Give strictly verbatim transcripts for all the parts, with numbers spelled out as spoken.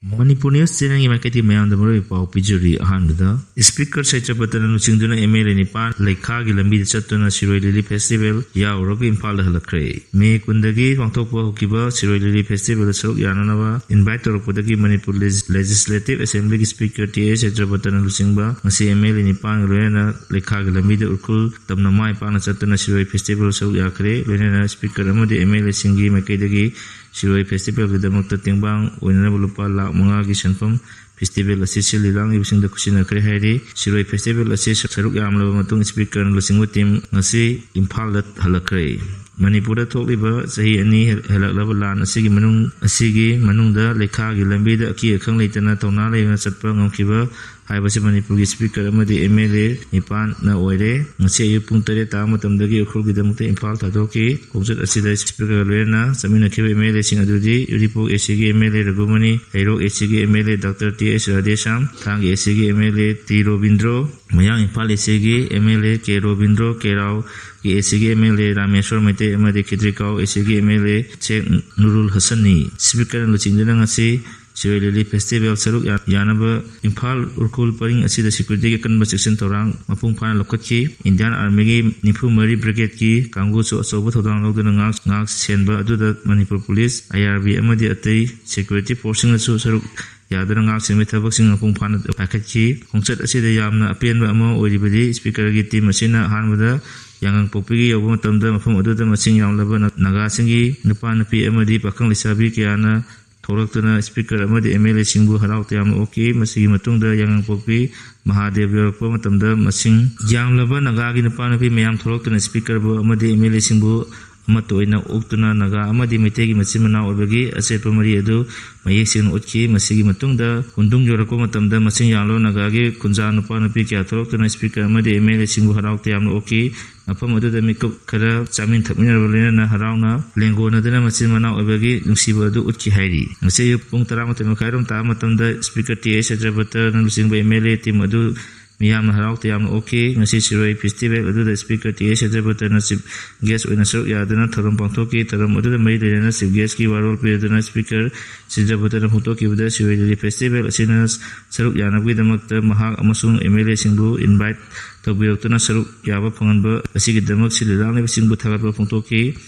Manipur news ꯆꯦꯅꯦꯜꯒꯤ ꯃꯥꯏꯀꯩꯗꯒꯤ ꯃꯌꯥꯝꯗ ꯃꯔꯨꯑꯣꯏꯕ ꯄꯥꯎ ꯄꯤꯖꯔꯤ꯫ ꯑꯍꯥꯟꯕꯗ, ꯁ꯭ꯄꯤꯀꯔ ꯁꯩꯇ꯭ꯔꯄꯇꯅ ꯂꯨꯆꯤꯡꯗꯨꯅ ꯑꯦꯝ ꯑꯦꯜ ꯑꯦ ꯅꯤꯄꯥꯟ ꯂꯩꯈꯥꯒꯤ ꯂꯝꯕꯤꯗ ꯆꯠꯇꯨꯅ ꯁꯤꯔꯣꯏ ꯂꯤꯂꯤ ꯐꯦꯁꯇꯤꯚꯦꯜ ꯌꯥꯎꯔꯨꯔꯒ ꯏꯝꯐꯥꯜꯗ ꯍꯜꯂꯛꯈ꯭ꯔꯦ꯫ ꯃꯦ ꯀꯨꯟꯗꯒꯤ ꯄꯥꯡꯊꯣꯛꯄ ꯍꯧꯈꯤꯕ ꯁꯤꯔꯣꯏ ꯂꯤꯂꯤ ꯐꯦꯁꯇꯤꯚꯦꯜꯗ ꯁꯔꯨꯛ ꯌꯥꯅꯅꯕ ꯏꯟꯚꯥꯏꯠ ꯇꯧꯔꯛꯄꯗꯒꯤ ꯃꯅꯤꯄꯨꯔ ꯂꯦꯖꯤꯁꯂꯦꯇꯤꯚ ꯑꯦꯁꯦꯝꯕ꯭ꯂꯤꯒꯤ ꯁ꯭ꯄꯤꯀꯔ ꯇꯤ ꯑꯦꯁ ꯁꯩꯇ꯭ꯔꯄꯇꯅ ꯂꯨꯆꯤꯡꯕ ꯉꯁꯤ ꯑꯦꯝ ꯑꯦꯜ ꯑꯦ ꯅꯤꯄꯥꯟꯒ ꯂꯣꯏꯅꯅ ꯂꯩꯈꯥꯒꯤ ꯂꯝꯕꯤꯗ ꯎꯔꯈꯨꯜ ꯇꯝꯅ ꯃꯥꯏ ꯄꯥꯛꯅ ꯆꯠꯇꯨꯅ ꯁꯤꯔꯣꯏ ꯐꯦꯁꯇꯤꯚꯦꯜ ꯁꯔꯨꯛ ꯌꯥꯈ꯭ꯔꯦ꯫ ꯂꯣꯏꯅꯅ ꯁ꯭ꯄꯤꯀꯔ ꯑꯃꯗꯤ ꯑꯦꯝ ꯑꯦꯜ ꯑꯦꯁꯤꯡꯒꯤ ꯃꯥꯏꯀꯩꯗꯒꯤ ꯁꯤꯔꯣꯏ ꯐꯦꯁꯇꯤꯚꯦꯜꯒꯤꯗꯃꯛꯇ ꯇꯦꯡꯕꯥꯡ ꯑꯣꯏꯅꯅꯕ ꯂꯨꯄꯥ ꯂꯥꯈ ꯃꯉꯥꯒꯤ ꯁꯦꯟꯐꯝ ꯐꯦꯁꯇꯤꯚꯦꯜ ꯑꯁꯤ ꯁꯤꯜꯂꯤ ꯂꯥꯡꯂꯤꯕꯁꯤꯡꯗ ꯈꯨꯠꯁꯤꯟꯅꯈ꯭ꯔꯦ ꯍꯥꯏꯔꯤ꯫ ꯁꯤꯔꯣꯏ ꯐꯦꯁꯇꯤꯚꯦꯜ ꯑꯁꯤ ꯁꯔꯨꯛ ꯌꯥꯝꯂꯕ ꯃꯇꯨꯡ ꯁ꯭ꯄꯤꯀꯔꯅ ꯂꯨꯆꯤꯡꯕ ꯇꯤꯝ ꯉꯁꯤ ꯏꯝꯐꯥꯜꯗ ꯍꯜꯂꯛꯈ꯭ꯔꯦ꯫ ꯃꯅꯤꯄꯨꯔꯗ ꯊꯣꯛꯂꯤꯕ ꯆꯍꯤ ꯑꯅꯤ ꯍꯦꯜꯂꯛꯂꯕ ꯂꯥꯟ ꯑꯁꯤꯒꯤ ꯃꯅꯨꯡ ꯑꯁꯤꯒꯤ ꯃꯅꯨꯡꯗ ꯂꯩꯈꯥꯒꯤ ꯂꯝꯕꯤꯗ ꯑꯀꯤ ꯑꯈꯪ ꯂꯩꯇꯅ ꯊꯧꯅꯥ ꯂꯩꯅ ꯆꯠꯄ ꯉꯝꯈꯤꯕ ꯍꯥꯏꯕꯁꯤ ꯃꯅꯤꯄꯨꯔꯒꯤ ꯁ꯭ꯄꯤꯀꯔ ꯑꯃꯗꯤ ꯑꯦꯝ ꯑꯦꯜ ꯑꯦ ꯅꯤꯄꯥꯟꯅ ꯑꯣꯏꯔꯦ꯫ ꯉꯁꯤ ꯑꯌꯨꯛ ꯄꯨꯡ ꯇꯔꯦꯠ ꯇꯥꯕ ꯃꯇꯝꯗꯗꯒꯤ ꯎꯈ꯭ꯔꯨꯜꯒꯤꯗꯃꯛꯇ ꯏꯝꯐꯥꯜ ꯊꯥꯗꯣꯛꯈꯤ꯫ ꯈꯣꯡꯆꯠ ꯑꯁꯤꯗ ꯁ꯭ꯄꯤꯀꯔꯒ ꯂꯣꯏꯅꯅ ꯆꯠꯃꯤꯟꯅꯈꯤꯕ ꯑꯦꯝ ꯑꯦꯜ ꯑꯦꯁꯤꯡ ꯑꯗꯨꯗꯤ ꯎꯔꯤꯄꯣꯛ ꯑꯦ ꯁꯤꯒꯤ ꯑꯦꯝ ꯑꯦꯜ ꯑꯦ ꯔꯘꯨꯃꯅꯤ, ꯍꯩꯔꯣꯛ ꯑꯦ ꯁꯤꯒꯤ ꯑꯦꯝ ꯑꯦꯜ ꯑꯦ ꯗꯥꯛꯇꯔ ꯇꯤ ꯑꯩꯆ ꯔꯥꯙꯦꯁ꯭ꯌꯥꯝ, ꯊꯥꯡꯒ ꯑꯦ ꯁꯤꯒꯤ M L A T Robindro, ꯃꯌꯥꯡ ꯏꯝꯐꯥꯜ ꯑꯦ ꯁꯤꯒꯤ M L A K Robindro, ꯀꯦꯔꯥꯎꯒꯤ ꯑꯦ ꯁꯤꯒꯤ ꯑꯦꯝ ꯑꯦꯜ ꯑꯦ ꯔꯥꯃꯦꯁ꯭ꯋꯔ ꯃꯩꯇꯩ ꯑꯃꯗꯤ ꯈꯦꯇ꯭ꯔꯤꯀꯥꯎ ꯑꯦ ꯁꯤꯒꯤ ꯑꯦꯝ ꯑꯦꯜ ꯑꯦ ꯁꯦꯈ ꯅꯨꯔꯨꯜ ꯍꯁꯟꯅꯤ꯫ ꯁ꯭ꯄꯤꯀꯔꯅ ꯂꯨꯆꯤꯡꯗꯨꯅ ꯉꯁꯤ ꯁꯤꯔꯣꯏ ꯂꯤꯂꯤ ꯐꯦꯁꯇꯤꯚꯦꯜ ꯁꯔꯨꯛ ꯌꯥ-, ꯌꯥꯅꯕ ꯏꯝꯐꯥꯜ ꯎꯔꯈꯨꯜ ꯄꯔꯤꯡ ꯑꯁꯤꯗ ꯁꯦꯀ꯭ꯌꯨꯔꯤꯇꯤꯒꯤ ꯑꯀꯟꯕ ꯆꯦꯛꯁꯤꯟ ꯊꯧꯔꯥꯡ ꯃꯄꯨꯡ ꯐꯥꯅ ꯂꯧꯈꯠꯈꯤ꯫ ꯏꯟꯗꯤꯌꯥꯟ ꯑꯥꯔꯃꯤꯒꯤ ꯅꯤꯐꯨ ꯃꯔꯤ ꯕ꯭ꯔꯤꯒꯦꯗꯀꯤ ꯀꯥꯡꯕꯨꯁꯨ ꯑꯆꯧꯕ ꯊꯧꯗꯥꯡ ꯂꯧꯗꯨꯅ ꯉꯥꯛ-, ꯉꯥꯛ ꯁꯦꯟꯕ ꯑꯗꯨꯗ ꯃꯅꯤꯄꯨꯔ ꯄꯨꯂꯤꯁ, ꯑꯥꯏ ꯑꯥꯔ ꯕꯤ ꯑꯃꯗꯤ ꯑꯇꯩ ꯁꯦꯀ꯭ꯌꯨꯔꯤꯇꯤ ꯐꯣꯔꯁꯁꯤꯡꯅꯁꯨ ꯁꯔꯨꯛ ꯌꯥꯗꯨꯅ ꯉꯥꯛ ꯁꯦꯟꯕꯒꯤ ꯊꯕꯛꯁꯤꯡ ꯃꯄꯨꯡ ꯐꯥꯅ ꯄꯥꯏꯈꯠꯈꯤ꯫ ꯈꯣꯡꯆꯠ ꯑꯁꯤꯗ ꯌꯥꯝꯅ ꯑꯄꯦꯟꯕ ꯑꯃ ꯑꯣꯏꯔꯤꯕꯗꯤ ꯁ꯭ꯄꯤꯀꯔꯒꯤ ꯇꯤꯝ ꯑꯁꯤꯅ ꯑꯍꯥꯟꯕꯗ ꯌꯥꯉꯪꯄꯣꯛꯄꯤꯒꯤ ꯌꯧꯕ ꯃꯇꯝꯗ ꯃꯐꯝ ꯑꯗꯨꯗ ꯃꯁꯤꯡ ꯌꯥꯝꯂꯕ ꯅ-, ꯅꯥꯒꯥꯁꯤꯡꯒꯤ ꯅꯨꯄꯥ ꯅꯨꯄꯤ ꯑꯃꯗꯤ ꯄꯥꯈꯪ ꯂꯩꯁꯥꯕꯤ ꯀꯌꯥꯅ ꯊꯣꯛꯂꯛꯇꯨꯅ ꯁ꯭ꯄꯤꯀꯔ ꯑꯃꯗꯤ ꯑꯦꯝ ꯑꯦꯜ ꯑꯦꯁꯤꯡꯕꯨ ꯍꯔꯥꯎ ꯇꯌꯥꯝꯅ ꯑꯣꯛꯈꯤ꯫ ꯃꯁꯤꯒꯤ ꯃꯇꯨꯡꯗ ꯌꯥꯉꯪꯄꯣꯛꯄꯤ ꯃꯍꯥꯗꯦꯕ ꯌꯧꯔꯛꯄ ꯃꯇꯝꯗ ꯃꯁꯤꯡ ꯌꯥꯝꯂꯕ ꯅꯥꯒꯥꯒꯤ ꯅꯨꯄꯥ ꯅꯨꯄꯤ ꯃꯌꯥꯝ ꯊꯣꯛꯂꯛꯇꯨꯅ ꯁ꯭ꯄꯤꯀꯔꯕꯨ ꯑꯃꯗꯤ ꯑꯦꯝ ꯑꯦꯜ ꯑꯦꯁꯤꯡꯕꯨ ꯑꯃꯠꯇ ꯑꯣꯏꯅ ꯑꯣꯛꯇꯨꯅ ꯅꯥꯒꯥ ꯑꯃꯗꯤ ꯃꯩꯇꯩꯒꯤ ꯃꯆꯤꯟ ꯃꯅꯥꯎ ꯑꯣꯏꯕꯒꯤ ꯑꯆꯦꯠꯄ ꯃꯔꯤ ꯑꯗꯨ ꯃꯌꯦꯛ ꯁꯦꯡꯅ ꯎꯠꯈꯤ꯫ ꯃꯁꯤꯒꯤ ꯃꯇꯨꯡꯗ ꯀꯣꯅꯨꯡ ꯌꯧꯔꯛꯄ ꯃꯇꯝꯗ ꯃꯁꯤꯡ ꯌꯥꯝꯂꯕ ꯅꯥꯒꯥꯒꯤ ꯀꯨꯟꯖꯥ ꯅꯨꯄꯥ ꯅꯨꯄꯤ ꯀꯌꯥ ꯊꯣꯛꯂꯛꯇꯨꯅ ꯁ꯭ꯄꯤꯀꯔ ꯑꯃꯗꯤ ꯑꯦꯝ ꯑꯦꯜ ꯑꯦꯁꯤꯡꯕꯨ ꯍꯔꯥꯎ ꯇꯌꯥꯝꯅ ꯑꯣꯛꯈꯤ꯫ ꯃꯐꯝ ꯑꯗꯨꯗ ꯃꯤꯀꯨꯞ ꯈꯔ ꯆꯥꯃꯤꯟ ꯊꯛꯃꯤꯟꯅꯔꯕ ꯂꯣꯏꯅꯅ ꯍꯔꯥꯎꯅ ꯂꯦꯡꯒꯣꯟꯅꯗꯨꯅ ꯃꯆꯤꯟ ꯃꯅꯥꯎ ꯑꯣꯏꯕꯒꯤ ꯅꯨꯡꯁꯤꯕ ꯑꯗꯨ ꯎꯠꯈꯤ ꯍꯥꯏꯔꯤ꯫ ꯉꯁꯤ ꯑꯌꯨꯛ ꯄꯨꯡ ꯇꯔꯥꯃꯥꯊꯣꯏ ꯃꯈꯥꯏꯔꯣꯝ ꯇꯥꯕ ꯃꯇꯝꯗ ꯁ꯭ꯄꯤꯀꯔ ꯇꯤ ꯑꯦꯁ ꯁꯩꯇ꯭ꯔꯄꯇꯅ ꯂꯨꯆꯤꯡꯕ ꯑꯦꯝ ꯑꯦꯜ ꯑꯦ ꯇꯤꯝ ꯑꯗꯨ ꯃꯤꯌꯥꯝꯅ ꯍꯔꯥꯎ ꯇꯌꯥꯝꯅ ꯑꯣꯛꯈꯤ꯫ ꯉꯁꯤ ꯁꯤꯔꯣꯏ ꯐꯦꯁꯇꯤꯚꯦꯜ ꯑꯗꯨꯗ ꯁ꯭ꯄꯤꯀꯔ ꯇꯤ ꯑꯦꯁ ꯁꯤꯗ꯭ꯔꯄꯇꯅ ꯆꯤꯐ ꯒꯦꯁ ꯑꯣꯏꯅ ꯁꯔꯨꯛ ꯌꯥꯗꯨꯅ ꯊꯧꯔꯝ ꯄꯥꯡꯊꯣꯛꯈꯤ꯫ ꯊꯧꯔꯝ ꯑꯗꯨꯗ ꯃꯔꯤ ꯂꯩꯅꯅ ꯆꯤꯐ ꯒꯦꯁꯀꯤ ꯋꯥꯔꯣꯜ ꯄꯤꯔꯗꯨꯅ ꯁ꯭ꯄꯤꯀꯔ ꯁꯤꯗ꯭ꯔꯄꯇꯅ ꯐꯣꯡꯗꯣꯛꯈꯤꯕꯗ ꯁꯤꯔꯣꯏ ꯂꯤꯂꯤ ꯐꯦꯁꯇꯤꯚꯦꯜ ꯑꯁꯤꯅ ꯁꯔꯨꯛ ꯌꯥꯅꯕꯒꯤꯗꯃꯛꯇ ꯃꯍꯥꯛ ꯑꯃꯁꯨꯡ ꯑꯦꯝ ꯑꯦꯜ ꯑꯦꯁꯤꯡꯕꯨ ꯏꯟꯚꯥꯏꯠ ꯇꯧꯕꯤꯔꯛꯇꯨꯅ ꯁꯔꯨꯛ ꯌꯥꯕ ꯐꯪꯍꯟꯕ ꯑꯁꯤꯒꯤꯗꯃꯛ ꯁꯤꯜꯂꯤ ꯂꯥꯡꯂꯤꯕꯁꯤꯡꯕꯨ ꯊꯥꯒꯠꯄ ꯐꯣꯡꯗꯣꯛꯈꯤ꯫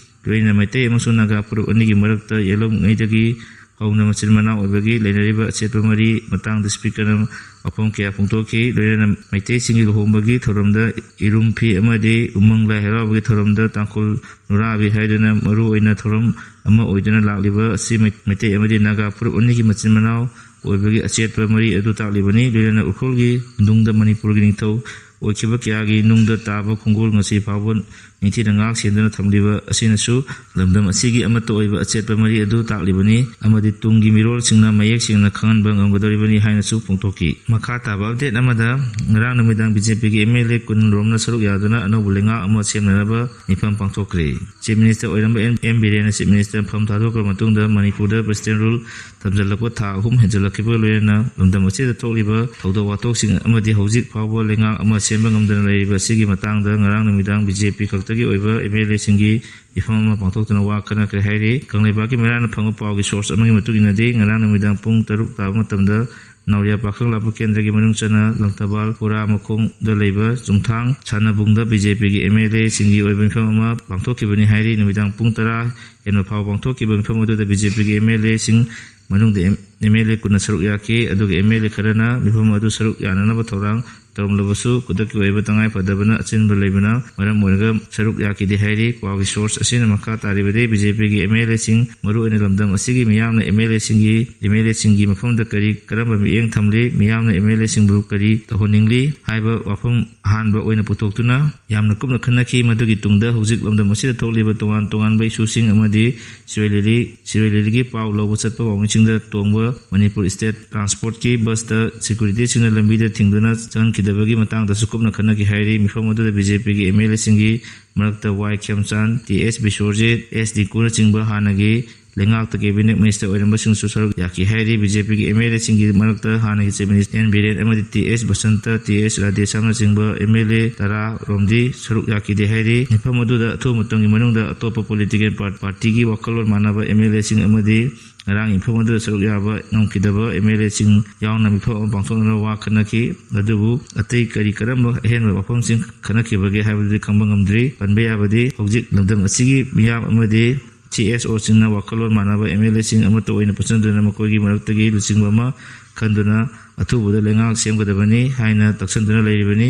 ꯂꯣꯏꯅꯅ ꯃꯩꯇꯩ ꯑꯃꯁꯨꯡ ꯅꯥꯒꯥ ꯐꯨꯔꯨꯞ ꯑꯅꯤꯒꯤ ꯃꯔꯛꯇ ꯌꯦꯜꯂꯝꯉꯩꯗꯒꯤ ꯍꯧꯅ ꯃꯆꯤꯟ ꯃꯅꯥꯎ ꯑꯣꯏꯕꯒꯤ ꯂꯩꯅꯔꯤꯕ ꯑꯆꯦꯠꯄ ꯃꯔꯤ ꯃꯇꯥꯡꯗ ꯁ꯭ꯄꯤꯀꯔꯅ ꯋꯥꯐꯝ ꯀꯌꯥ ꯐꯣꯡꯗꯣꯛꯈꯤ꯫ ꯂꯣꯏꯅꯅ ꯃꯩꯇꯩꯁꯤꯡꯒꯤ ꯂꯨꯍꯣꯡꯕꯒꯤ ꯊꯧꯔꯝꯗ ꯏꯔꯨꯝ ꯐꯤ ꯑꯃꯗꯤ ꯎꯃꯪ ꯂꯥꯏ ꯍꯔꯥꯎꯕꯒꯤ ꯊꯧꯔꯝꯗ ꯇꯥꯡꯈꯨꯜ ꯅꯨꯔꯥꯕꯤ ꯍꯥꯏꯗꯨꯅ ꯃꯔꯨ ꯑꯣꯏꯅ ꯊꯧꯔꯝ ꯑꯃ ꯑꯣꯏꯗꯨꯅ ꯂꯥꯛꯂꯤꯕ ꯑꯁꯤ ꯃꯩ-, ꯃꯩꯇꯩ ꯑꯃꯗꯤ ꯅꯥꯒꯥ ꯐꯨꯔꯨꯞ ꯑꯅꯤꯒꯤ ꯃꯆꯤꯟ ꯃꯅꯥꯎ ꯑꯣꯏꯕꯒꯤ ꯑꯆꯦꯠꯄ ꯃꯔꯤ ꯑꯗꯨ ꯇꯥꯛꯂꯤꯕꯅꯤ꯫ ꯂꯣꯏꯅꯅ ꯎꯈ꯭ꯔꯨꯜꯒꯤ ꯅꯨꯡꯗ ꯃꯅꯤꯄꯨꯔꯒꯤ ꯅꯤꯡꯊꯧ ꯑꯣꯏꯈꯤꯕ ꯀꯌꯥꯒꯤ ꯅꯨꯡꯗ ꯇꯥꯕ ꯈꯣꯡꯒꯣꯜ ꯉꯁꯤ ꯐꯥꯎꯕ ꯅꯤꯡꯊꯤꯅ ꯉꯥꯛ ꯁꯦꯟꯗꯨꯅ ꯊꯝꯂꯤꯕ ꯑꯁꯤꯅꯁꯨ ꯂꯝꯗꯝ ꯑꯁꯤꯒꯤ ꯑꯃꯠꯇ ꯑꯣꯏꯕ ꯑꯆꯦꯠꯄ ꯃꯔꯤ ꯑꯗꯨ ꯇꯥꯛꯂꯤꯕꯅꯤ ꯑꯃꯗꯤ ꯇꯨꯡꯒꯤ ꯃꯤꯔꯣꯜꯁꯤꯡꯅ ꯃꯌꯦꯛ ꯁꯦꯡꯅ ꯈꯪꯍꯟꯕ ꯉꯝꯒꯗꯧꯔꯤꯕꯅꯤ ꯍꯥꯏꯅꯁꯨ ꯐꯣꯡꯗꯣꯛꯈꯤ꯫ ꯃꯈꯥ ꯇꯥꯕ ꯑꯞꯗꯦꯠ ꯑꯃꯗ, ꯉꯔꯥꯡ ꯅꯨꯃꯤꯗꯥꯡ ꯕꯤ ꯖꯦ ꯄꯤꯒꯤ ꯑꯦꯝ ꯑꯦꯜ ꯑꯦ ꯀꯨꯟ ꯔꯣꯝꯅ ꯁꯔꯨꯛ ꯌꯥꯗꯨꯅ ꯑꯅꯧꯕ ꯂꯩꯉꯥꯛ ꯑꯃ ꯁꯦꯝꯅꯅꯕ ꯃꯤꯐꯝ ꯄꯥꯡꯊꯣꯛꯈ꯭ꯔꯦ꯫ ꯆꯤꯐ ꯃꯤꯅꯤꯁꯇꯔ ꯑꯣꯏꯔꯝꯕ ꯑꯦꯟ, ꯑꯦꯝ ꯕꯤꯔꯦꯟꯅ ꯆꯤꯐ ꯃꯤꯅꯤꯁꯇꯔ ꯐꯝ ꯊꯥꯗꯣꯛꯈ꯭ꯔꯕ ꯃꯇꯨꯡꯗ ꯃꯅꯤꯄꯨꯔꯗ ꯄ꯭ꯔꯁꯤꯗꯦꯟ ꯔꯨꯜ ꯊꯝꯖꯤꯜꯂꯛꯄ ꯊꯥ ꯑꯍꯨꯝ ꯍꯦꯟꯖꯜꯂꯛꯈꯤꯕꯒ ꯂꯣꯏꯅꯅ ꯂꯝꯗꯝ ꯑꯁꯤꯗ ꯊꯣꯛꯂꯤꯕ ꯊꯧꯗꯣꯛ ꯋꯥꯊꯣꯛꯁꯤꯡ ꯑꯃꯗꯤ ꯍꯧꯖꯤꯛ ꯐꯥꯎꯕ ꯂꯩꯉꯥꯛ ꯑꯃ ꯁꯦꯝꯕ ꯉꯝꯗꯅ ꯂꯩꯔꯤꯕ ꯑꯁꯤꯒꯤ ꯃꯇꯥꯡꯗ ꯉꯔꯥꯡ ꯅꯨꯃꯤꯗꯥꯡ ꯕꯤ ꯖꯦ ꯄꯤ ꯈꯛꯇꯒꯤ ꯑꯣꯏꯕ ꯑꯦꯝ ꯑꯦꯜ ꯑꯦꯁꯤꯡꯒꯤ ꯃꯤꯐꯝ ꯑꯃ ꯄꯥꯡꯊꯣꯛꯇꯨꯅ ꯋꯥ ꯈꯟꯅꯈ꯭ꯔꯦ ꯍꯥꯏꯔꯤ꯫ ꯀꯪꯂꯩꯄꯥꯛꯀꯤ ꯃꯤꯔꯥꯅ ꯐꯪꯕ ꯄꯥꯎꯒꯤ ꯁꯣꯔꯁ ꯑꯃꯒꯤ ꯃꯇꯨꯡ ꯏꯟꯅꯗꯤ, ꯉꯔꯥꯡ ꯅꯨꯃꯤꯗꯥꯡ ꯄꯨꯡ ꯇꯔꯨꯛ ꯇꯥꯕ ꯃꯇꯝꯗ ꯅꯥꯎꯔꯤꯌꯥ ꯄꯥꯈꯪ ꯂꯥꯛꯄ ꯀꯦꯟꯗ꯭ꯔꯒꯤ ꯃꯅꯨꯡ ꯆꯟꯅ ꯂꯪꯊꯕꯥꯜ ꯈꯨꯔꯥ ꯃꯈꯣꯡꯗ ꯂꯩꯕ ꯆꯨꯝꯊꯥꯡ ꯁꯥꯟꯅꯕꯨꯡꯗ ꯕꯤ ꯖꯦ ꯄꯤꯒꯤ ꯑꯦꯝ ꯑꯦꯜ ꯑꯦꯁꯤꯡꯒꯤ ꯑꯣꯏꯕ ꯃꯤꯐꯝ ꯑꯃ ꯄꯥꯡꯊꯣꯛꯈꯤꯕꯅꯤ ꯍꯥꯏꯔꯤ꯫ ꯅꯨꯃꯤꯗꯥꯡ ꯄꯨꯡ ꯇꯔꯥ ꯍꯦꯟꯕ ꯐꯥꯎꯕ ꯄꯥꯡꯊꯣꯛꯈꯤꯕ ꯃꯤꯐꯝ ꯑꯗꯨꯗ ꯕꯤ ꯖꯦ ꯄꯤꯒꯤ ꯑꯦꯝ ꯑꯦꯜ ꯑꯦꯁꯤꯡ ꯃꯅꯨꯡꯗ ꯑꯦꯝ ꯑꯦꯜ ꯑꯦ ꯀꯨꯟꯅ ꯁꯔꯨꯛ ꯌꯥꯈꯤ꯫ ꯑꯗꯨꯒ ꯑꯦꯝ ꯑꯦꯜ ꯑꯦ ꯈꯔꯅ ꯃꯤꯐꯝ ꯑꯗꯨ ꯁꯔꯨꯛ ꯌꯥꯅꯅꯕ ꯊꯧꯔꯥꯡ ꯇꯧꯔꯝꯂꯕꯁꯨ ꯈꯨꯗꯛꯀꯤ ꯑꯣꯏꯕ ꯇꯉꯥꯏ ꯐꯗꯕꯅ ꯑꯆꯤꯟꯕ ꯂꯩꯕꯅ ꯃꯔꯝ ꯑꯣꯏꯔꯒ ꯁꯔꯨꯛ ꯌꯥꯈꯤꯗꯦ ꯍꯥꯏꯔꯤ꯫ ꯄꯥꯎꯒꯤ ꯁꯣꯔꯁ ꯑꯁꯤꯅ ꯃꯈꯥ ꯇꯥꯔꯤꯕꯗꯤ ꯕꯤ ꯖꯦ ꯄꯤꯒꯤ ꯑꯦꯝ ꯑꯦꯜ ꯑꯦꯁꯤꯡ, ꯃꯔꯨꯑꯣꯏꯅ ꯂꯝꯗꯝ ꯑꯁꯤꯒꯤ ꯃꯤꯌꯥꯝꯅ ꯑꯦꯝ ꯑꯦꯜ ꯑꯦꯁꯤꯡꯒꯤ, ꯑꯦꯝ ꯑꯦꯜ ꯑꯦꯁꯤꯡꯒꯤ ꯃꯐꯝꯗ ꯀꯔꯤ, ꯀꯔꯝꯕ ꯃꯤꯠꯌꯦꯡ ꯊꯝꯂꯤ, ꯃꯤꯌꯥꯝꯅ ꯑꯦꯝ ꯑꯦꯜ ꯑꯦꯁꯤꯡꯕꯨ ꯀꯔꯤ ꯇꯧꯍꯟꯅꯤꯡꯂꯤ ꯍꯥꯏꯕ ꯋꯥꯐꯝ ꯑꯍꯥꯟꯕ ꯑꯣꯏꯅ ꯄꯨꯊꯣꯛꯇꯨꯅ ꯌꯥꯝꯅ ꯀꯨꯞꯅ ꯈꯟꯅꯈꯤ꯫ ꯃꯗꯨꯒꯤ ꯇꯨꯡꯗ ꯍꯧꯖꯤꯛ ꯂꯝꯗꯝ ꯑꯁꯤꯗ ꯊꯣꯛꯂꯤꯕ ꯇꯣꯉꯥꯟ ꯇꯣꯉꯥꯟꯕ ꯏꯁꯨꯁꯤꯡ ꯑꯃꯗꯤ ꯁꯤꯔꯣꯏ ꯂꯤꯂꯤ, ꯁꯤꯔꯣꯏ ꯂꯤꯂꯤꯒꯤ ꯄꯥꯎ ꯂꯧꯕ ꯆꯠꯄ ꯄꯥꯎꯃꯤꯁꯤꯡꯗ ꯇꯣꯡꯕ ꯃꯅꯤꯄꯨꯔ ꯁ꯭ꯇꯦꯠ ꯇ꯭ꯔꯥꯟꯁꯄꯣꯔꯠꯀꯤ ꯕꯁꯇ ꯁꯦꯀ꯭ꯌꯨꯔꯤꯇꯤꯁꯤꯡꯅ ꯂꯝꯕꯤꯗ ꯊꯤꯡꯗꯨꯅ ꯆꯪꯍꯟꯈꯤꯗꯕꯒꯤ ꯃꯇꯥꯡꯗꯁꯨ ꯀꯨꯞꯅ ꯈꯟꯅꯈꯤ ꯍꯥꯏꯔꯤ꯫ ꯃꯤꯐꯝ ꯑꯗꯨꯗ ꯕꯤ ꯖꯦ ꯄꯤꯒꯤ ꯑꯦꯝ ꯑꯦꯜ ꯑꯦꯁꯤꯡꯒꯤ ꯃꯔꯛꯇ ꯋꯥꯏ ꯈꯦꯝꯆꯥꯟ, ꯇꯤ ꯑꯦꯁ ꯕꯤꯁ꯭ꯋꯔꯖꯤꯠ, ꯑꯦꯁ ꯗꯤꯀꯨꯅꯆꯤꯡꯕ ꯍꯥꯟꯅꯒꯤ ꯂꯩꯉꯥꯛꯇ ꯀꯦꯕꯤꯅꯦꯠ ꯃꯤꯅꯤꯁꯇꯔ ꯑꯣꯏꯔꯝꯕꯁꯤꯡꯁꯨ ꯁꯔꯨꯛ ꯌꯥꯈꯤ ꯍꯥꯏꯔꯤ꯫ ꯕꯤ ꯖꯦ ꯄꯤꯒꯤ ꯑꯦꯝ ꯑꯦꯜ ꯑꯦꯁꯤꯡꯒꯤ ꯃꯔꯛꯇ ꯍꯥꯟꯅꯒꯤ ꯆꯤꯐ ꯃꯤꯅꯤꯁꯇꯔ ꯑꯦꯟ ꯕꯤꯔꯦꯟ ꯑꯃꯗꯤ T S Basanta, T S ꯔꯥꯙꯦꯁ꯭ꯌꯥꯝꯅꯆꯤꯡꯕ ꯑꯦꯝ ꯑꯦꯜ ꯑꯦ ꯇꯔꯥ ꯔꯣꯝꯗꯤ ꯁꯔꯨꯛ ꯌꯥꯈꯤꯗꯦ ꯍꯥꯏꯔꯤ꯫ ꯃꯤꯐꯝ ꯑꯗꯨꯗ ꯑꯊꯨꯕ ꯃꯇꯝꯒꯤ ꯃꯅꯨꯡꯗ ꯑꯇꯣꯞꯄ ꯄꯣꯂꯤꯇꯤꯀꯦꯜ ꯄꯥꯔ-, ꯄꯥꯔꯇꯤꯒꯤ ꯋꯥꯈꯜꯂꯣꯟ ꯃꯥꯟꯅꯕ ꯑꯦꯝ ꯑꯦꯜ ꯑꯦꯁꯤꯡ ꯑꯃꯗꯤ ꯉꯔꯥꯡ ꯃꯤꯐꯝ ꯑꯗꯨꯗ ꯁꯔꯨꯛ ꯌꯥꯕ ꯉꯝꯈꯤꯗꯕ ꯑꯦꯝ ꯑꯦꯜ ꯑꯦꯁꯤꯡ ꯌꯥꯎꯅ ꯃꯤꯐꯝ ꯑꯃ ꯄꯥꯡꯊꯣꯛꯅꯅꯕ ꯋꯥ ꯈꯟꯅꯈꯤ꯫ ꯑꯗꯨꯕꯨ ꯑꯇꯩ ꯀꯔꯤ ꯀꯔꯝꯕ ꯑꯍꯦꯟꯕ ꯋꯥꯐꯝꯁꯤꯡ ꯈꯟꯅꯈꯤꯕꯒꯦ ꯍꯥꯏꯕꯗꯨꯗꯤ ꯈꯪꯕ ꯉꯝꯗ꯭ꯔꯤ꯫ ꯄꯟꯕ ꯌꯥꯕꯗꯤ ꯍꯧꯖꯤꯛ ꯂꯝꯗꯝ ꯑꯁꯤꯒꯤ ꯃꯤꯌꯥꯝ ꯑꯃꯗꯤ ꯁꯤ ꯑꯦꯁ ꯑꯣꯁꯤꯡꯅ ꯋꯥꯈꯜꯂꯣꯟ ꯃꯥꯟꯅꯕ ꯑꯦꯝ ꯑꯦꯜ ꯑꯦꯁꯤꯡ ꯑꯃꯠꯇ ꯑꯣꯏꯅ ꯄꯨꯟꯁꯤꯟꯗꯨꯅ ꯃꯈꯣꯏꯒꯤ ꯃꯔꯛꯇꯒꯤ ꯂꯨꯆꯤꯡꯕ ꯑꯃ ꯈꯟꯗꯨꯅ ꯑꯊꯨꯕꯗ ꯂꯩꯉꯥꯛ ꯁꯦꯝꯒꯗꯕꯅꯤ ꯍꯥꯏꯅ ꯇꯛꯁꯤꯟꯗꯨꯅ ꯂꯩꯔꯤꯕꯅꯤ꯫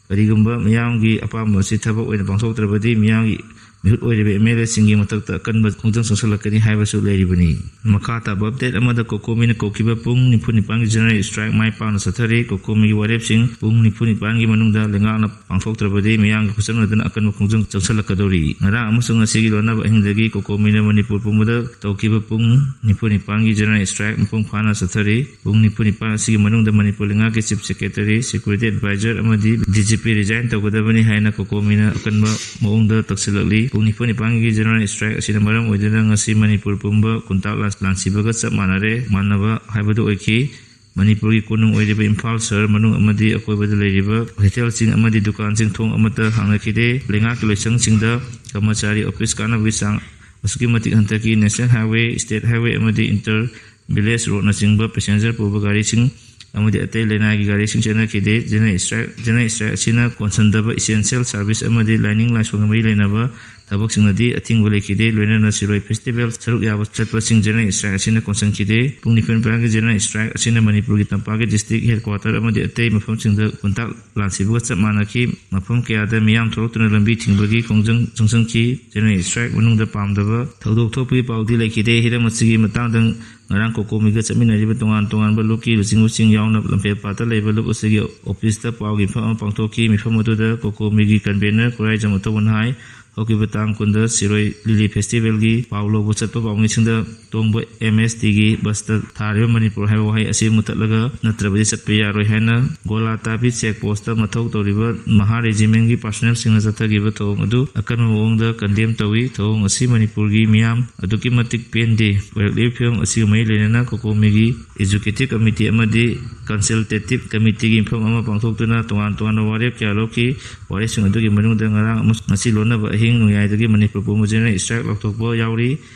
ꯀꯔꯤꯒꯨꯝꯕ ꯃꯤꯌꯥꯝꯒꯤ ꯑꯄꯥꯝꯕ ꯑꯁꯤ ꯊꯕꯛ ꯑꯣꯏꯅ ꯄꯥꯡꯊꯣꯛꯇ꯭ꯔꯕꯗꯤ ꯃꯤꯌꯥꯝꯒꯤ ꯃꯤꯍꯨꯠ ꯑꯣꯏꯔꯤꯕ ꯑꯦꯝ ꯑꯦꯜ ꯑꯦꯁꯤꯡꯒꯤ ꯃꯊꯛꯇ ꯑꯀꯟꯕ ꯈꯣꯡꯖꯪ ꯆꯪꯁꯤꯜꯂꯛꯀꯅꯤ ꯍꯥꯏꯕꯁꯨ ꯂꯩꯔꯤꯕꯅꯤ꯫ ꯃꯈꯥ ꯇꯥꯕ ꯑꯞꯗꯦꯠ ꯑꯃꯗ ꯀꯣꯀꯣꯃꯤꯅ ꯀꯧꯈꯤꯕ ꯄꯨꯡ ꯅꯤꯐꯨ ꯅꯤꯄꯥꯟꯒꯤ ꯖꯦꯅꯔꯦꯜ ꯁ꯭ꯇ꯭ꯔꯥꯏꯛ ꯃꯥꯏ ꯄꯥꯛꯅ ꯆꯠꯊꯔꯤ꯫ ꯀꯣꯀꯣꯃꯤꯒꯤ ꯋꯥꯔꯦꯞꯁꯤꯡ ꯄꯨꯡ ꯅꯤꯐꯨ ꯅꯤꯄꯥꯟꯒꯤ ꯃꯅꯨꯡꯗ ꯂꯩꯉꯥꯛꯅ ꯄꯥꯡꯊꯣꯛꯇ꯭ꯔꯕꯗꯤ ꯃꯤꯌꯥꯝꯒꯤ ꯈꯨꯠꯆꯟꯅꯗꯨꯅ ꯑꯀꯟꯕ ꯈꯣꯡꯖꯪ ꯆꯪꯁꯤꯜꯂꯛꯀꯗꯧꯔꯤ꯫ ꯉꯔꯥꯡ ꯑꯃꯁꯨꯡ ꯉꯁꯤꯒꯤ ꯂꯣꯟꯅꯕ ꯑꯍꯤꯡꯗꯒꯤ ꯀꯣꯀꯣꯃꯤꯅ ꯃꯅꯤꯄꯨꯔ ꯄꯨꯝꯕꯗ ꯇꯧꯈꯤꯕ ꯄꯨꯡ ꯅꯤꯐꯨ ꯅꯤꯄꯥꯟꯒꯤ ꯖꯦꯅꯔꯦꯜ ꯁ꯭ꯇ꯭ꯔꯥꯏꯛ ꯃꯄꯨꯡ ꯐꯥꯅ ꯆꯠꯊꯔꯤ꯫ ꯄꯨꯡ ꯅꯤꯐꯨ ꯅꯤꯄꯥꯟ ꯑꯁꯤꯒꯤ ꯃꯅꯨꯡꯗ ꯃꯅꯤꯄꯨꯔ ꯂꯩꯉꯥꯛꯀꯤ ꯆꯤꯐ ꯁꯦꯀ꯭ꯔꯦꯇꯔꯤ, ꯁꯦꯀ꯭ꯌꯨꯔꯤꯇꯤ ꯑꯦꯗꯚꯥꯏꯖꯔ ꯑꯃꯗꯤ ꯗꯤ ꯖꯤ ꯄꯤ ꯔꯤꯖꯥꯏꯟ ꯇꯧꯒꯗꯕꯅꯤ ꯍꯥꯏꯅ ꯀꯣꯀꯣꯃꯤꯅ ꯑꯀꯟꯕ ꯃꯑꯣꯡꯗ ꯇꯛꯁꯤꯜꯂꯛꯂꯤ꯫ ꯄꯨꯡ ꯅꯤꯐꯨ ꯅꯤꯄꯥꯟꯒꯤ ꯖꯦꯅꯔꯦꯜ ꯁ꯭ꯇ꯭ꯔꯥꯏꯛ ꯑꯁꯤꯅ ꯃꯔꯝ ꯑꯣꯏꯗꯨꯅ ꯉꯁꯤ ꯃꯅꯤꯄꯨꯔ ꯄꯨꯝꯕ ꯀꯨꯟꯇꯥꯛ ꯂꯥꯟ-, ꯂꯥꯟꯁꯤꯕꯒ ꯆꯞ ꯃꯥꯟꯅꯔꯦ, ꯃꯥꯟꯅꯕ ꯍꯥꯏꯕꯗꯨ ꯑꯣꯏꯈꯤ꯫ ꯃꯅꯤꯄꯨꯔꯒꯤ ꯀꯣꯅꯨꯡ ꯑꯣꯏꯔꯤꯕ ꯏꯝꯐꯥꯜ ꯁꯍꯔ ꯃꯅꯨꯡ ꯑꯃꯗꯤ ꯑꯀꯣꯏꯕꯗ ꯂꯩꯔꯤꯕ ꯍꯣꯇꯦꯜꯁꯤꯡ ꯑꯃꯗꯤ ꯗꯨꯀꯥꯟꯁꯤꯡ ꯊꯣꯡ ꯑꯃꯠꯇ ꯍꯥꯡꯅꯈꯤꯗꯦ꯫ ꯂꯩꯉꯥꯛꯀꯤ ꯂꯣꯏꯁꯪꯁꯤꯡꯗ ꯀꯔꯃꯆꯥꯔꯤ ꯑꯣꯐꯤꯁ ꯀꯥꯅꯕꯒꯤ ꯆꯥꯡ ꯑꯁꯨꯛꯀꯤ ꯃꯇꯤꯛ ꯍꯟꯊꯈꯤ꯫ ꯅꯦꯁꯅꯦꯜ ꯍꯥꯏꯋꯦ, ꯁ꯭ꯇꯦꯠ ꯍꯥꯏꯋꯦ ꯑꯃꯗꯤ ꯏꯟꯇꯔ ꯚꯤꯂꯦꯖ ꯔꯣꯗꯅꯆꯤꯡꯕ ꯄꯦꯁꯦꯟꯖꯔ ꯄꯨꯕ ꯒꯥꯔꯤꯁꯤꯡ ꯑꯃꯗꯤ ꯑꯇꯩ ꯂꯅꯥꯏꯒꯤ ꯒꯥꯔꯤꯁꯤꯡ ꯆꯦꯟꯅꯈꯤꯗꯦ꯫ ꯖꯦꯅꯔꯦꯜ ꯁ꯭ꯇ꯭ꯔꯥꯏꯛ, ꯖꯦꯅꯔꯦꯜ ꯁ꯭ꯇ꯭ꯔꯥꯏꯛ ꯑꯁꯤꯅ ꯀꯣꯟꯁꯤꯟꯗꯕ ꯏꯁꯦꯟꯁꯤꯌꯦꯜ ꯁꯥꯔꯚꯤꯁ ꯑꯃꯗꯤ ꯂꯥꯏꯅꯤꯡ ꯂꯥꯏꯁꯣꯟꯒ ꯃꯔꯤ ꯂꯩꯅꯕ ꯊꯕꯛꯁꯤꯡꯅꯗꯤ ꯑꯊꯤꯡꯕ ꯂꯩꯈꯤꯗꯦ꯫ ꯂꯣꯏꯅꯅ ꯁꯤꯔꯣꯏ ꯐꯦꯁꯇꯤꯚꯦꯜ ꯁꯔꯨꯛ ꯌꯥꯕ ꯆꯠꯄꯁꯤꯡ ꯖꯦꯅꯔꯦꯜ ꯁ꯭ꯇ꯭ꯔꯥꯏꯛ ꯑꯁꯤꯅ ꯀꯣꯟꯁꯤꯟꯈꯤꯗꯦ꯫ ꯄꯨꯡ ꯅꯤꯐꯨ ꯅꯤꯄꯥꯟꯒꯤ ꯖꯦꯅꯔꯦꯜ ꯁ꯭ꯇ꯭ꯔꯥꯏꯛ ꯑꯁꯤꯅ ꯃꯅꯤꯄꯨꯔꯒꯤ ꯇꯝꯄꯥꯛꯀꯤ ꯗꯤꯁꯇ꯭ꯔꯤꯛ ꯍꯦꯗꯀ꯭ꯋꯥꯇꯔ ꯑꯃꯗꯤ ꯑꯇꯩ ꯃꯐꯝꯁꯤꯡꯗ ꯀꯨꯟꯇꯥꯛ ꯂꯥꯟꯁꯤꯕꯒ ꯆꯞ ꯃꯥꯟꯅꯈꯤ꯫ ꯃꯐꯝ ꯀꯌꯥꯗ ꯃꯤꯌꯥꯝ ꯊꯣꯛꯂꯛꯇꯨꯅ ꯂꯝꯕꯤ ꯊꯤꯡꯕꯒꯤ ꯈꯣꯡꯖꯪ ꯆꯪꯁꯤꯟꯈꯤ꯫ ꯖꯦꯅꯔꯦꯜ ꯁ꯭ꯇ꯭ꯔꯥꯏꯛ ꯃꯅꯨꯡꯗ ꯄꯥꯝꯗꯕ ꯊꯧꯗꯣꯛ ꯊꯣꯛꯄꯒꯤ ꯄꯥꯎꯗꯤ ꯂꯩꯈꯤꯗꯦ꯫ ꯍꯤꯔꯝ ꯑꯁꯤꯒꯤ ꯃꯇꯥꯡꯗ ꯉꯔꯥꯡ ꯀꯣꯀꯣꯃꯤꯒ ꯆꯠꯃꯤꯟꯅꯔꯤꯕ ꯇꯣꯉꯥꯟ ꯇꯣꯉꯥꯟꯕ ꯂꯨꯞꯀꯤ ꯂꯨꯆꯤꯡꯕꯁꯤꯡ ꯌꯥꯎꯅ ꯂꯝꯐꯦꯜꯄꯥꯠꯇ ꯂꯩꯕ ꯂꯨꯞ ꯑꯁꯤꯒꯤ ꯑꯣꯐꯤꯁꯇ ꯄꯥꯎꯒꯤ ꯃꯤꯐꯝ ꯑꯃ ꯄꯥꯡꯊꯣꯛꯈꯤ꯫ ꯃꯤꯐꯝ ꯑꯗꯨꯗ ꯀꯣꯀꯣꯃꯤꯒꯤ ꯀꯟꯚꯦꯅꯔ ꯈꯨꯔꯥꯏꯖꯝ ꯑꯊꯧꯕꯅ ꯍꯥꯏ, ꯍꯧꯈꯤꯕ ꯇꯥꯡ ꯀꯨꯟꯗ ꯁꯤꯔꯣꯏ ꯂꯤꯂꯤ ꯐꯦꯁꯇꯤꯚꯦꯜꯒꯤ ꯄꯥꯎ ꯂꯧꯕ ꯆꯠꯄ ꯄꯥꯎꯃꯤꯁꯤꯡꯗ ꯇꯣꯡꯕ ꯑꯦꯝ ꯑꯦꯁ ꯇꯤꯒꯤ ꯕꯁꯇ ꯊꯥꯔꯤꯕ ꯃꯅꯤꯄꯨꯔ ꯍꯥꯏꯕ ꯋꯥꯍꯩ ꯑꯁꯤ ꯃꯨꯊꯠꯂꯒ ꯅꯠꯇ꯭ꯔꯕꯗꯤ ꯆꯠꯄ ꯌꯥꯔꯣꯏ ꯍꯥꯏꯅ ꯒꯣꯂꯥ ꯇꯥꯕꯤ ꯆꯦꯛ ꯄꯣꯁꯇ ꯃꯊꯧ ꯇꯧꯔꯤꯕ ꯃꯍꯥ ꯔꯦꯖꯤꯃꯦꯟꯒꯤ ꯄꯥꯔꯁꯣꯅꯦꯜꯁꯤꯡꯅ ꯆꯠꯊꯈꯤꯕ ꯊꯧꯑꯣꯡ ꯑꯗꯨ ꯑꯀꯟꯕ ꯃꯑꯣꯡꯗ ꯀꯟꯗꯦꯝ ꯇꯧꯏ꯫ ꯊꯧꯑꯣꯡ ꯑꯁꯤ ꯃꯅꯤꯄꯨꯔꯒꯤ ꯃꯤꯌꯥꯝ ꯑꯗꯨꯛꯀꯤ ꯃꯇꯤꯛ ꯄꯦꯟꯗꯦ꯫ ꯑꯣꯏꯔꯛꯂꯤꯕ ꯐꯤꯕꯝ ꯑꯁꯤꯒ ꯃꯔꯤ ꯂꯩꯅꯅ ꯀꯣꯀꯣꯃꯤꯒꯤ ꯑꯦꯖꯨꯀꯦꯇꯤꯚ ꯀꯃꯤꯇꯤ ꯑꯃꯗꯤ ꯀꯟꯁꯜꯇꯦꯇꯤꯚ ꯀꯃꯤꯇꯤꯒꯤ ꯃꯤꯐꯝ ꯑꯃ ꯄꯥꯡꯊꯣꯛꯇꯨꯅ ꯇꯣꯉꯥꯟ ꯇꯣꯉꯥꯟꯕ ꯋꯥꯔꯦꯞ ꯀꯌꯥ ꯂꯧꯈꯤ꯫ ꯋꯥꯔꯦꯞꯁꯤꯡ ꯑꯗꯨꯒꯤ ꯃꯅꯨꯡꯗ ꯉꯔꯥꯡ ꯑꯃꯁꯨꯡ ꯉꯁꯤ ꯂꯣꯟꯅꯕ ꯑꯍꯤꯡ ꯅꯣꯡꯌꯥꯏꯗꯒꯤ ꯃꯅꯤꯄꯨꯔ ꯄꯨꯝꯕ ꯖꯦꯅꯔꯦꯜ ꯁ꯭ꯇ꯭ꯔꯥꯏꯛ ꯂꯥꯎꯊꯣꯛꯄ ꯌꯥꯎꯔꯤ꯫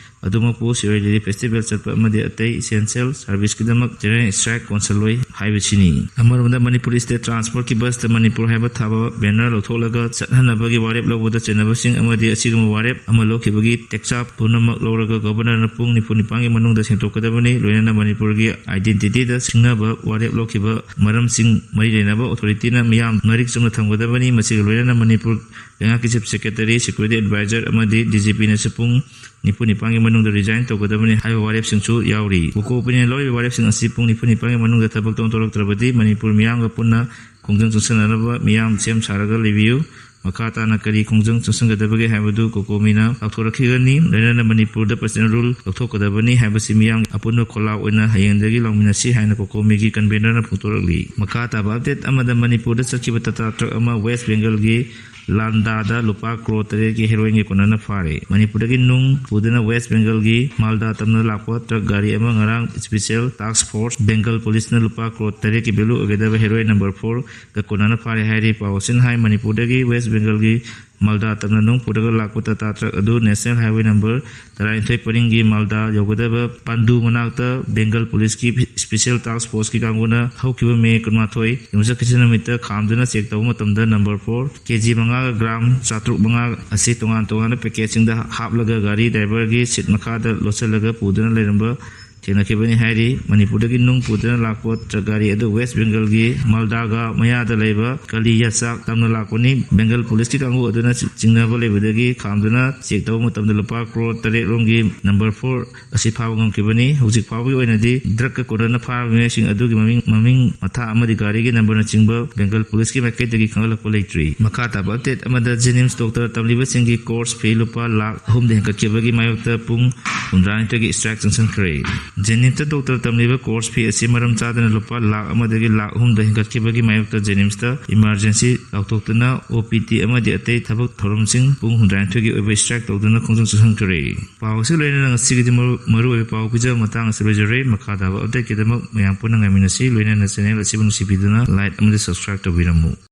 ꯑꯗꯨꯃꯛꯄꯨ ꯁꯤꯔꯣꯏ ꯂꯤꯂꯤ ꯐꯦꯁꯇꯤꯚꯦꯜ ꯆꯠꯄ ꯑꯃꯗꯤ ꯑꯇꯩ ꯏꯁꯦꯟꯁꯤꯌꯦꯜ ꯁꯥꯔꯚꯤꯁꯀꯤꯗꯃꯛ ꯖꯦꯅꯔꯦꯜ ꯁ꯭ꯇ꯭ꯔꯥꯏꯛ ꯀꯣꯟꯁꯜꯂꯣꯏ ꯍꯥꯏꯕꯁꯤꯅꯤ꯫ ꯑꯃꯔꯣꯝꯗ ꯃꯅꯤꯄꯨꯔ ꯁ꯭ꯇꯦꯠ ꯇ꯭ꯔꯥꯟꯁꯄꯣꯔꯠꯀꯤ ꯕꯁꯇ ꯃꯅꯤꯄꯨꯔ ꯍꯥꯏꯕ ꯊꯥꯕ ꯕꯦꯅꯔ ꯂꯧꯊꯣꯛꯂꯒ ꯆꯠꯍꯟꯅꯕꯒꯤ ꯋꯥꯔꯦꯞ ꯂꯧꯕꯗ ꯆꯩꯅꯕꯁꯤꯡ ꯑꯃꯗꯤ ꯑꯁꯤꯒꯨꯝꯕ ꯋꯥꯔꯦꯞ ꯑꯃ ꯂꯧꯈꯤꯕꯒꯤ ꯇꯦꯛꯆꯥꯞ ꯄꯨꯝꯅꯃꯛ ꯂꯧꯔꯒ ꯒꯣꯕꯔꯅꯔꯅ ꯄꯨꯡ ꯅꯤꯐꯨ ꯅꯤꯄꯥꯟꯒꯤ ꯃꯅꯨꯡꯗ ꯁꯦꯡꯗꯣꯛꯀꯗꯕꯅꯤ꯫ ꯂꯣꯏꯅꯅ ꯃꯅꯤꯄꯨꯔꯒꯤ ꯑꯥꯏꯗꯦꯟꯇꯤꯇꯤꯗ ꯁꯤꯡꯅꯕ ꯋꯥꯔꯦꯞ ꯂꯧꯈꯤꯕ ꯃꯔꯝꯁꯤꯡ ꯃꯔꯤ ꯂꯩꯅꯕ ꯑꯣꯊꯣꯔꯤꯇꯤꯅ ꯃꯤꯌꯥꯝ ꯃꯔꯤꯛ ꯆꯨꯝꯅ ꯊꯝꯒꯗꯕꯅꯤ꯫ ꯃꯁꯤꯒ ꯂꯣꯏꯅꯅ ꯃꯅꯤꯄꯨꯔ ꯂꯩꯉꯥꯛꯀꯤ ꯆꯤꯐ ꯁꯦꯀ꯭ꯔꯦꯇꯔꯤ, ꯁꯦꯀ꯭ꯌꯨꯔꯤꯇꯤ ꯑꯦꯗꯚꯥꯏꯖꯔ ꯑꯃꯗꯤ ꯗꯤ ꯖꯤ ꯄꯤꯅꯁꯨ ꯄꯨꯡ ꯅꯤꯐꯨ ꯅꯤꯄꯥꯟꯒꯤ ꯃꯅꯨꯡꯗ ꯔꯤꯖꯥꯏꯟ ꯇꯧꯒꯗꯕꯅꯤ ꯍꯥꯏꯕ ꯋꯥꯔꯦꯞꯁꯤꯡꯁꯨ ꯌꯥꯎꯔꯤ꯫ ꯀꯣꯀꯣꯃꯤꯅ ꯂꯧꯔꯤꯕ ꯋꯥꯔꯦꯞꯁꯤꯡ ꯑꯁꯤ ꯄꯨꯡ ꯅꯤꯐꯨ ꯅꯤꯄꯥꯟꯒꯤ ꯃꯅꯨꯡꯗ ꯊꯕꯛꯇ ꯑꯣꯟꯊꯣꯔꯛꯇ꯭ꯔꯕꯗꯤ ꯃꯅꯤꯄꯨꯔ ꯃꯤꯌꯥꯝꯒ ꯄꯨꯟꯅ ꯈꯣꯡꯖꯪ ꯆꯪꯁꯤꯟꯅꯅꯕ ꯃꯤꯌꯥꯝ ꯁꯦꯝ ꯁꯥꯔꯒ ꯂꯩꯕꯤꯌꯨ꯫ ꯃꯈꯥ ꯇꯥꯅ ꯀꯔꯤ ꯈꯣꯡꯖꯪ ꯆꯪꯁꯤꯟꯒꯗꯕꯒꯦ ꯍꯥꯏꯕꯗꯨ ꯀꯣꯀꯣꯃꯤꯅ ꯂꯥꯎꯊꯣꯔꯛꯈꯤꯒꯅꯤ꯫ ꯂꯣꯏꯅꯅ ꯃꯅꯤꯄꯨꯔꯗ ꯄꯔꯁꯅꯦꯜ ꯔꯨꯜ ꯂꯧꯊꯣꯛꯀꯗꯕꯅꯤ ꯍꯥꯏꯕꯁꯤ ꯃꯤꯌꯥꯝ ꯑꯄꯨꯟꯕ ꯈꯣꯜꯂꯥꯎ ꯑꯣꯏꯅ ꯍꯌꯦꯡꯗꯒꯤ ꯂꯥꯎꯃꯤꯟꯅꯁꯤ ꯍꯥꯏꯅ ꯀꯣꯀꯣꯃꯤꯒꯤ ꯀꯟꯚꯦꯅꯔꯅ ꯐꯣꯡꯗꯣꯔꯛꯂꯤ꯫ ꯃꯈꯥ ꯇꯥꯕ ꯑꯞꯗꯦꯠ ꯑꯃꯗ ꯃꯅꯤꯄꯨꯔꯗ ꯆꯠꯈꯤꯕ ꯇꯥꯇꯥ ꯇ꯭ꯔꯛ ꯑꯃ ꯋꯦꯁ ꯕꯦꯡꯒꯜꯒꯤ ꯂꯥꯟꯗꯥꯗ ꯂꯨꯄꯥ ꯀ꯭ꯔꯣꯔ ꯇꯔꯦꯠꯀꯤ ꯍꯦꯔꯣꯏꯟꯒꯤ ꯀꯣꯟꯅꯅ ꯐꯥꯔꯦ꯫ ꯃꯅꯤꯄꯨꯔꯗꯒꯤ ꯅꯨꯡ ꯄꯨꯗꯨꯅ ꯋꯦꯁ ꯕꯦꯡꯒꯜꯒꯤ ꯃꯥꯜꯗꯥ ꯇꯝꯅ ꯂꯥꯛꯄ ꯇ꯭ꯔꯛ ꯒꯥꯔꯤ ꯑꯃ ꯉꯔꯥꯡ ꯁ꯭ꯄꯦꯁꯤꯌꯦꯜ ꯇꯥꯁꯛ ꯐꯣꯔꯁ ꯕꯦꯡꯒꯜ ꯄꯨꯂꯤꯁꯅ ꯂꯨꯄꯥ ꯀ꯭ꯔꯣꯔ ꯇꯔꯦꯠꯀꯤ ꯚꯦꯂꯨ ꯑꯣꯏꯒꯗꯕ ꯍꯦꯔꯣꯏꯟ ꯅꯝꯕꯔ ꯐꯣꯔꯒ ꯀꯣꯟꯅꯅ ꯐꯥꯔꯦ ꯍꯥꯏꯔꯤ꯫ ꯄꯥꯎ ꯑꯁꯤꯅ ꯍꯥꯏ, ꯃꯅꯤꯄꯨꯔꯗꯒꯤ ꯋꯦꯁ ꯕꯦꯡꯒꯜꯒꯤ ꯃꯥꯜꯗꯥ ꯇꯝꯅ ꯅꯨꯡ ꯄꯨꯔꯒ ꯂꯥꯛꯄ ꯇꯥꯇꯥ ꯇ꯭ꯔꯛ ꯑꯗꯨ ꯅꯦꯁꯅꯦꯜ ꯍꯥꯏꯋꯦ ꯅꯝꯕꯔ ꯇꯔꯥꯅꯤꯊꯣꯏ ꯄꯔꯤꯡꯒꯤ ꯃꯥꯜꯗꯥ ꯌꯧꯒꯗꯕ ꯄꯥꯟꯗꯨ ꯃꯅꯥꯛꯇ ꯕꯦꯡꯒꯜ ꯄꯨꯂꯤꯁꯀꯤ ꯁ꯭ꯄꯦꯁꯤꯌꯦꯜ ꯇꯥꯁꯛ ꯐꯣꯔꯁꯀꯤ ꯀꯥꯡꯕꯨꯅ ꯍꯧꯈꯤꯕ ꯃꯦ ꯀꯨꯟꯃꯥꯊꯣꯏ, ꯌꯨꯝꯁꯀꯩꯁ ꯅꯨꯃꯤꯠꯇ ꯈꯥꯝꯗꯨꯅ ꯆꯦꯛ ꯇꯧꯕ ꯃꯇꯝꯗ ꯅꯝꯕꯔ ꯐꯣꯔ, ꯀꯦ ꯖꯤ ꯃꯉꯥꯒ ꯒ꯭ꯔꯥꯝ ꯆꯥꯇ꯭ꯔꯨꯛ ꯃꯉꯥ ꯑꯁꯤ ꯇꯣꯉꯥꯟ ꯇꯣꯉꯥꯟꯕ ꯄꯦꯀꯦꯠꯁꯤꯡꯗ ꯍꯥꯞꯂꯒ ꯒꯥꯔꯤ ꯗ꯭ꯔꯥꯏꯚꯔꯒꯤ ꯁꯤꯠ ꯃꯈꯥꯗ ꯂꯣꯠꯁꯤꯜꯂꯒ ꯄꯨꯗꯨꯅ ꯂꯩꯔꯝꯕ ꯊꯦꯡꯅꯈꯤꯕꯅꯤ ꯍꯥꯏꯔꯤ꯫ ꯃꯅꯤꯄꯨꯔꯗꯒꯤ ꯅꯨꯡ ꯄꯨꯗꯨꯅ ꯂꯥꯛꯄ ꯇ꯭ꯔꯛ ꯒꯥꯔꯤ ꯑꯗꯨ ꯋꯦꯁ ꯕꯦꯡꯒꯜꯒꯤ ꯃꯥꯜꯗꯥꯒ ꯃꯌꯥꯗ ꯂꯩꯕ ꯀꯂꯤꯌꯥꯆꯥꯛ ꯇꯝꯅ ꯂꯥꯛꯄꯅꯤ꯫ ꯕꯦꯡꯒꯜ ꯄꯨꯂꯤꯁꯀꯤ ꯀꯥꯡꯕꯨ ꯑꯗꯨꯅ ꯆꯤꯡꯅꯕ ꯂꯩꯕꯗꯒꯤ ꯈꯥꯝꯗꯨꯅ ꯆꯦꯛ ꯇꯧꯕ ꯃꯇꯝꯗ ꯂꯨꯄꯥ ꯀ꯭ꯔꯣꯔ ꯇꯔꯦꯠ ꯔꯣꯝꯒꯤ ꯅꯝꯕꯔ ꯐꯣꯔ ꯑꯁꯤ ꯐꯥꯕ ꯉꯝꯈꯤꯕꯅꯤ꯫ ꯍꯧꯖꯤꯛ ꯐꯥꯎꯕꯒꯤ ꯑꯣꯏꯅꯗꯤ ꯗ꯭ꯔꯛꯀ ꯀꯣꯟꯅꯅ ꯐꯥꯔꯕ ꯃꯤꯑꯣꯏꯁꯤꯡ ꯑꯗꯨꯒꯤ ꯃꯃꯤꯡ, ꯃꯃꯤꯡ, ꯃꯊꯥ ꯑꯃꯗꯤ ꯒꯥꯔꯤꯒꯤ ꯅꯝꯕꯔꯅꯆꯤꯡꯕ ꯕꯦꯡꯒꯜ ꯄꯨꯂꯤꯁꯀꯤ ꯃꯥꯏꯀꯩꯗꯒꯤ ꯈꯪꯍꯜꯂꯛꯄ ꯂꯩꯇ꯭ꯔꯤ꯫ ꯃꯈꯥ ꯇꯥꯕ ꯑꯞꯗꯦꯠ ꯑꯃꯗ, ꯖꯦꯅꯤꯝꯁ ꯗꯣꯛꯇꯔ ꯇꯝꯂꯤꯕꯁꯤꯡꯒꯤ ꯀꯣꯔꯁ ꯐꯤ ꯂꯨꯄꯥ ꯂꯥꯈ ꯑꯍꯨꯝꯗ ꯍꯦꯟꯒꯠꯈꯤꯕꯒꯤ ꯃꯥꯌꯣꯛꯇ ꯄꯨꯡ ꯍꯨꯝꯗ꯭ꯔꯥꯅꯤꯊꯣꯏꯒꯤ ꯁ꯭ꯇ꯭ꯔꯥꯏꯛ ꯆꯪꯁꯤꯟꯈ꯭ꯔꯦ꯫ ꯖꯦꯅꯤꯝꯁꯇ ꯗꯣꯛꯇꯔ ꯇꯝꯂꯤꯕ ꯀꯣꯔꯁ ꯐꯤ ꯑꯁꯤ ꯃꯔꯝ ꯆꯥꯗꯅ ꯂꯨꯄꯥ ꯂꯥꯈ ꯑꯃꯗꯒꯤ ꯂꯥꯈ ꯑꯍꯨꯝꯗ ꯍꯦꯟꯒꯠꯈꯤꯕꯒꯤ ꯃꯥꯌꯣꯛꯇ ꯖꯦꯅꯤꯝꯁꯇ ꯏꯃꯥꯔꯖꯦꯟꯁꯤ ꯂꯥꯎꯊꯣꯛꯇꯨꯅ ꯑꯣ ꯄꯤ ꯇꯤ ꯑꯃꯗꯤ ꯑꯇꯩ ꯊꯕꯛ ꯊꯧꯔꯝꯁꯤꯡ ꯄꯨꯡ ꯍꯨꯝꯗ꯭ꯔꯥꯅꯤꯊꯣꯏꯒꯤ ꯑꯣꯏꯕ ꯁ꯭ꯇ꯭ꯔꯥꯏꯛ ꯇꯧꯗꯨꯅ ꯈꯣꯡꯖꯪ ꯆꯪꯁꯤꯟꯈ꯭ꯔꯦ꯫ ꯄꯥꯎ ꯑꯁꯤ ꯂꯣꯏꯅꯅ ꯉꯁꯤꯒꯤꯗꯤ ꯃꯔꯨ, ꯃꯔꯨꯑꯣꯏꯕ ꯄꯥꯎ ꯄꯤꯖꯕ ꯃꯇꯥꯡ ꯑꯁꯤ ꯂꯣꯏꯖꯔꯦ꯫ ꯃꯈꯥ ꯇꯥꯕ ꯑꯞꯗꯦꯠꯀꯤꯗꯃꯛ ꯃꯌꯥꯝ ꯄꯨꯟꯅ ꯉꯥꯏꯃꯤꯟꯅꯁꯤ꯫ ꯂꯣꯏꯅꯅ ꯆꯦꯅꯦꯜ ꯑꯁꯤꯕꯨ ꯅꯨꯡꯁꯤꯕꯤꯗꯨꯅ ꯂꯥꯏꯛ ꯑꯃꯗꯤ ꯁꯕꯁꯀ꯭ꯔꯥꯏꯕ ꯇꯧꯕꯤꯔꯝꯃꯨ꯫